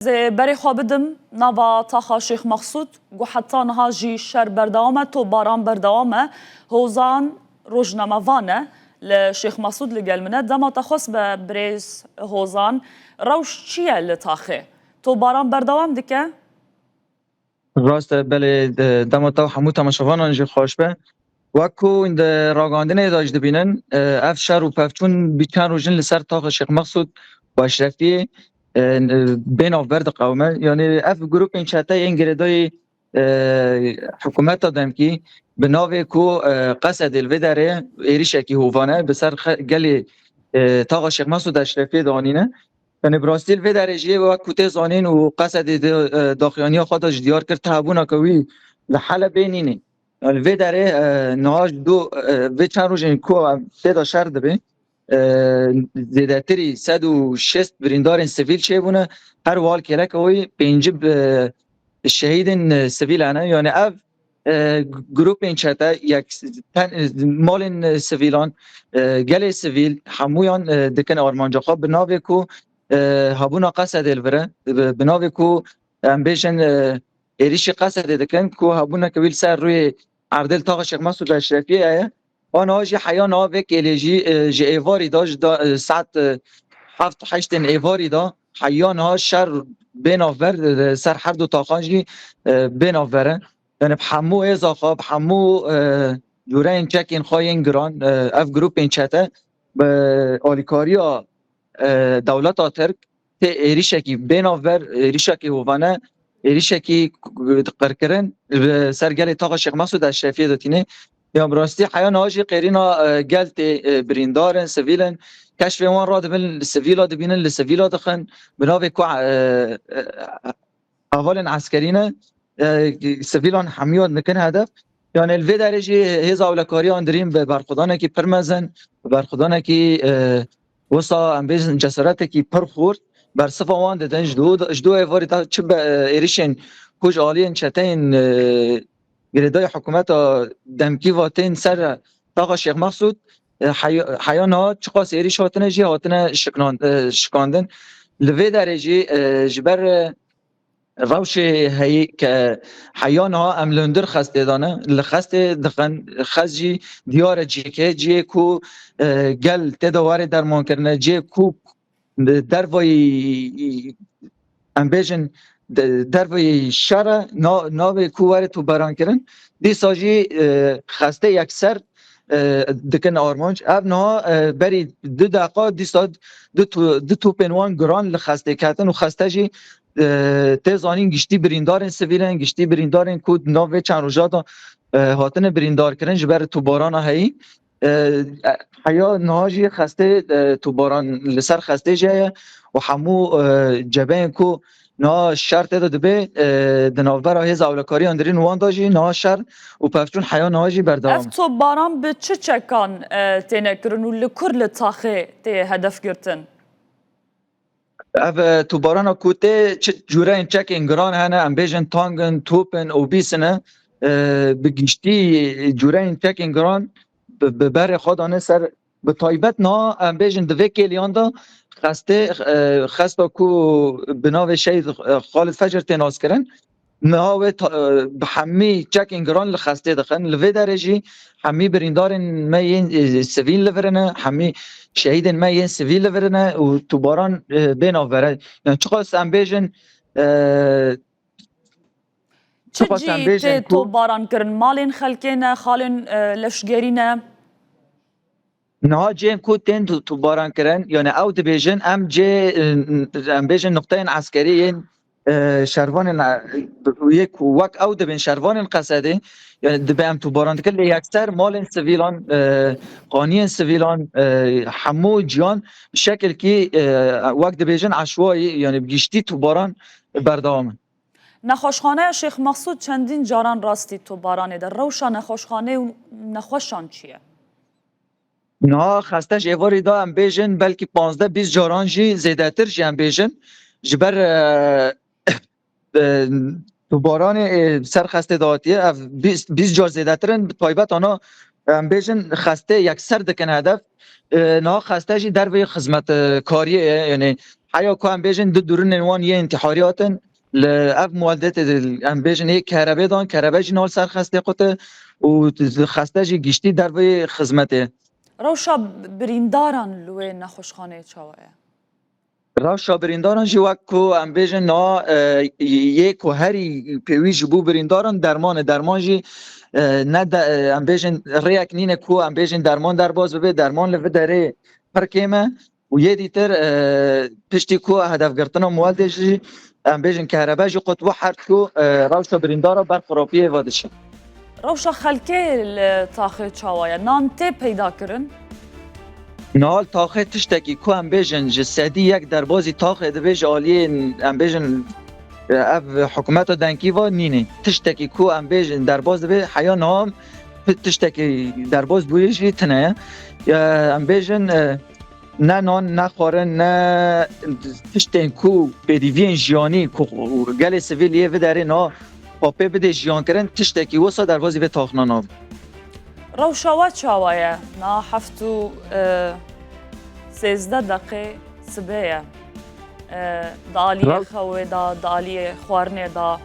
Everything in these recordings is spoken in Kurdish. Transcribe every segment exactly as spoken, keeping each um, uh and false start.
Ez ê berê xwe bidim nava taxa Şêx Mexsûd, ku heta niha jî şer berdewam e, tobaran berdewam e. Hozan rojnamevan e li Şêx Mexsûd li gel min e. Dema te xwest be birêz Hozan, rewş çi ye li taxê? Tobaran berdewam dike? Rast e, belê, e, dema te û hemû temaşevanan jî xweş be. Wek ku di ragihandinê de jî dibînin, e, ev şer û pevçûn bi çend roj in li ser taxa Şêx Mexsûd û Eşrefiyê, e, bê navber diqewime. Yanî ev grûpên çete yên girêdayî, e, hikûmeta demkî bi navê ku, e, Qesedê li vê derê êrişekî hovane bi ser xe-, gelê, e, taxa Şêx Mexsûd Eşrefiyê danîne. Yanî bi rastî li vê derê jî wek ku tê zanîn û Qesedê di, e, daxuyaniya xwe de jî diyar kir, ti hebûneke wî li Helebê nîne. Yanî vê derê, e, niha ji do, e, vê çend rojên ku em tê de şer dibe, e, zêdetirî sed û şêst birîndarên sivîl çêbûne. Her wiha li kêleka wî pêncî bi şehîdên, e, sivîl hene. Yanî ev, e, grûpên çete, yek ten, e, malên, e, sivîlan, e, gelê sivîl hemûyan, e, dikin armanca xwe bi navê ku, e, hebûna Qesedê li vir e, bi, bi navê ku em bêjin, e, êrişî Qesedê dikin ku hebûneke wî li ser rûyê erdê li taxa Şêx Mexsûd Eşrefiyê heye. Aniha jî heya niha vê kêlê jî, e, ji êvarî de, ji da, e, saet, e, heft heştên êvarî de heya niha şer bê navber, e, ser her du taxan jî, e, bê navber e. Yanî bi hemû hêza xwe, bi hemû, e, cûreyên çekên xwe yên giran, e, ev grûpên çete bi alîkariya, e, dewleta Tirk tê êrişekî bê navber, êrişekî hovane, êrişekî qirkirin li ser gelê taxa Şêx Mexsûd Eşrefiyê de tîne. Ya bi rastî heya niha jî qêrîna, e, gel tê, e, birîndar in, sivîl in. Keşfên wan radibin, li sivîla dibînin, li sivîla dixin. Bi navê ku, e, e, hevalên eskerî ne, e, sivîlan hemiyan dikin hedef. Yanî li vê derê jî hêza ewlekariyan dirîn bi berxwedanekî pir mezin, bi berxwedanekî, e, wisa em bêjin cesaretekî pir xurt bersiva wan didin. Ji do, ji do êvarî de çi be, e, êrişên ku ji aliyên çeteyên, e, girêdayî hikûmeta demkî ve tên ser taxa Şêx Mexsûd, e, heya, heya niha çiqas êrîş hatine jî hatine şiknan-, e, şikandin. Li vê derê jî, e, ji ber, e, rewşê heyî ke heya niha em li hundir Xestê de ne, li Xestê dixin, Xest jî diyar e cihê, cihê ku, e, gel tê de were dermankirine, cihê ku dervayî, em bêjin, de-, dervayî şer e, na-, navê ku were tobarankirin, dîsa jî, e, Xestê yekser, e, dikin armanc. Ev niha, e, berî du deqa dîsa du to-, du topên wan giran li Xestê ketin û Xeste jî, e, tê zanîn giştî birîndarên sivîl in, giştî birîndarên ku di nav vê çend roja de, e, hatine birîndarkirin ji ber tobarana heyî. E, heya niha jî Xestê, e, tobaran li ser Xestê jî heye û hemû, e, cebeyên ku niha şer tê de dibe, e, di navbera hêza ewlekariyan dirîn wan de jî niha şer û pevçûn heya niha jî berdewam Ev e. Tobaran bi çi çekan, e, têne kirin û li kur li taxê tê hedef girtin? Ev, e, tobarana ku tê çi cûreyên çekên giran hene, em bêjin tang in, top in, obîs in e, e, bi giştî cûreyên çekên giran bi, bi berê xwe dane ser, bi taybet niha em bêjin di vê kêliyan de Xestê, e, Xesta ku bi navê Şehîd, e, Xalid Fecr tê naskirin, niha wê ta-, e, bi hemî çekên giran li Xestê dixin. Li vê derê jî hemî birîndarên me yên, e, sivîl li vir in e, hemî şehîdên me yên sivîl li vir in e û tobaran, e, bê navber e. Yani çiqas em bêjin, e, Çi çiqas em cî bêjin tê ku tobaran kirin? Malên xelkê ne, xalên, e, leşgerî ne? Niha cihên ku tên tu-, tobaran kirin, yani ew dibêjin, em cê, em bêjin nuqteyên eskerî yên, e, şervanên, e, yek wek ew dibên şervanên Qesedê, yani dibe em tobaran dikin, lê yekser malên sivîlan, e, qaniyên sivîlan, e, hemû ciyan bi şekilkî, e, wek dibêjin eşwayî, yani bi giştî tobaran berdewam in. Nexweşxaneya Şêx Mexsûd çendîn caran rastî tobaranê de. Rewşa nexweşxaneyê û nexweşan çi ye? Niha Xeste ji êvarî de em bêjin belkî panzdeh bîst caran jî zêdetir jî em bêjin. Ji ber, e, e, tobaranê, e, ser Xestê de hatiye, ev bîst, bîst car zêdetir in, bi taybet ana Em bêjin xestê yekser dikin hedef. E, niha xeste jî derveyî xizmetkariyê ye. Yanî heya ku em bêjin du durunên wan yê întiharî hatin, li ev mueldetê de em bêjin yê kerebê dan, kerebe jî niha li ser xestê qute û xeste jî giştî derveyî xizmetê. Rewşa birîndaran li wê nexweşxaneyê çawa ye? Rewşa birîndaran jî wek ku em bêjin niha, e, yê ku herî pêwîst ji bo birîndaran derman e. Derman jî, e, ne de, e, em bêjin rêyek nîne ku em bêjin derman derbas bibe. Derman li vê derê pir kêm e û yê dîtir, e, piştî ku hedefgirtina mueldê jî em bêjin kehrebe jî qutbû her ku, e, rewşa birîndara ber xirapiyê ve diçe. Rewşa xelkê li taxê çawa ye? Nan tê peyda kirin? Niha li taxê tiştekî ku em bêjin ji sedî yek derbazî taxê dibe ji aliyê em bêjin, e, ev hikûmeta denkî ve nîne. Tiştekî ku em bêjin derbaz dibe heya niha tiştekî derbaz bûye jî tune ye. E, em bêjin, e, ne nan, ne xwarin, ne tiştên ku pêdiviyên jiyanî ku gelê sivîl yê vê derê niha xwe pê bidê jiyankirin, tiştekî wisa derbazî vê taxna nabe. Rewşa we çawa ye? Na heft û, e, sêzdeh deqê sibê ye. E, di aliyê Rew- xewê de, di aliyê xwarinê de.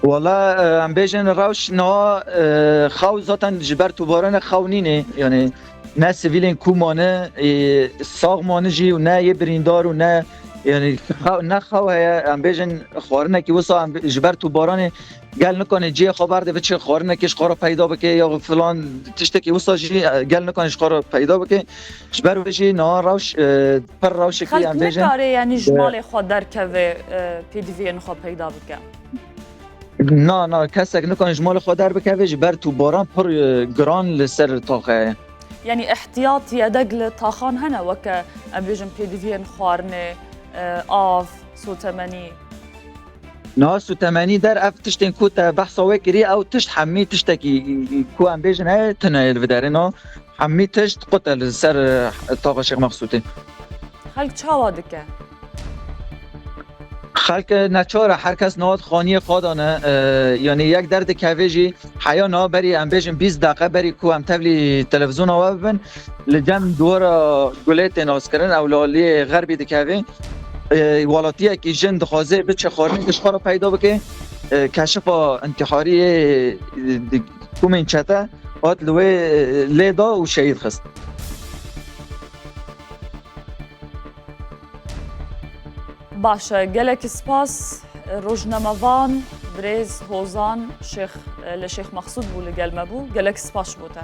Wala, e, em bêjin rewş niha, e, xew zaten ji ber tûbaranê xew nîne. Yanî ne sivîlên ku mane, e, sax mane jî û ne yê birîndar û ne, yanî xew, ne xew heye. Em bêjin xwarinekî wisa em ji ber tûbaranê gel nikane cihê xwe berde biçe xwarinekê ji xwe re peyda bike ya filan tiştekî wisa jî, e, gel nikane ji xwe re peyda bike. Ji ber wê jî niha rewş, e, pir rewşekî Xelk em bêjin. Nikare, yanî ji E, malê xwe derkeve, e, pêdiviyên xwe peyda bike? Na, na, kesek nikane ji malê xwe derbikeve, ji ber tûbaran pir, e, giran li ser taxe ye. Yanî ihtiyat yedek li taxan hene, weke em bêjin pêdiviyên xwarinê, e, av, sotemenî? Niha sotemenî der ev tiştên ku te behsa wê kirî, ew tişt hemî tiştekî ku em bêjin heye, tune ye li vê derê. No, hemî tişt qut e li ser, e, taxa Şêx Mexsûdê. Xelk çawa dike? Xelk neçar e, her kes niha di xaniyê xwe de ne. E, yanî yek derdikeve jî heya niha berî em bêjin bîst deqe berî ku em tevlî televîzyona we bibin, li cem dûra gulê tê naskirin, ew li aliyê xerbî dikeve. E, welatiyekî jin dixwaze biçe xwarinê ji xwe re peyda bike. E, keşifa întiharî yê, e, di komên çete hat li wê, e, lê da û şehîd xist. Baş e, gelek spas. Rojnamevan birêz Hozan Şêx, li Şêx Mexsûd bû, li gel me bû. Gelek spas ji bo te.